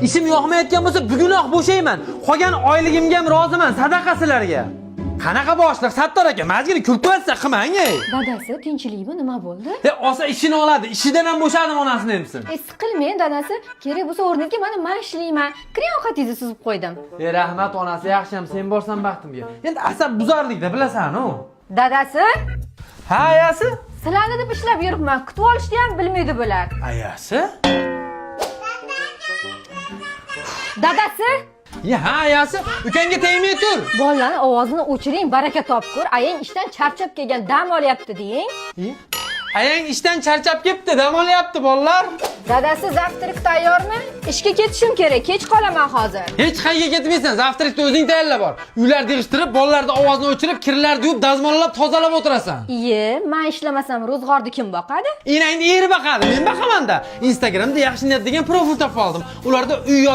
Ishim yoqmayotgan bo'lsa, bugunoq bo'shayman. Qolgan oyligimga ham roziman, sadaqa sizlarga. Qanaqa boshliq, Sattor aka, majgini kulib qilmang ey. Dadasi, tinchlikmi, nima bo'ldi? E, olsa ishini oladi, ishidan ham bo'shadim, onasini emsin. E, siqilmang, dadasi. Kerak bo'lsa, o'rningizga mana man ishlayman. Kiring, ovqatingizni suzib qo'ydim. E, rahmat onasi, yaxshiyam sen borsan baxtimga. Endi asab buzarlikda bilasan u. Dadasi, Ha, ayasi? Sizlarni deb ishlab yuribman. Kutib olishni ham bilmaydi bular. Ayasi? Dadasi, Ya, ha, ayasi, ukangga tegmay tur. Bolalarni ovozini o'chiring, baraka topkur. Ayang ishdan charchab kelgan, dam olyapti deng. E, ayang ishdan charchab ketdi, dam olyapti bolalar. Dadasi, завтрак tayyormi? Ishga ketishim kerak, kech qolaman hozir. Hech qayerga ketmaysan, завтрак ni o'zing tayyorlab bor. Uylarni yig'ishtirib, bolalarni ovozini o'chirib, kirlarni yuvib, dazmollab, tozalab o'tirasan. Iye, man ishlamasam ro'zg'orni kim boqadi? Enangni eri boqadi, men boqamanda. Instagramda "Yaxshi niyat" degan profil topib oldim. Ularda uy yoki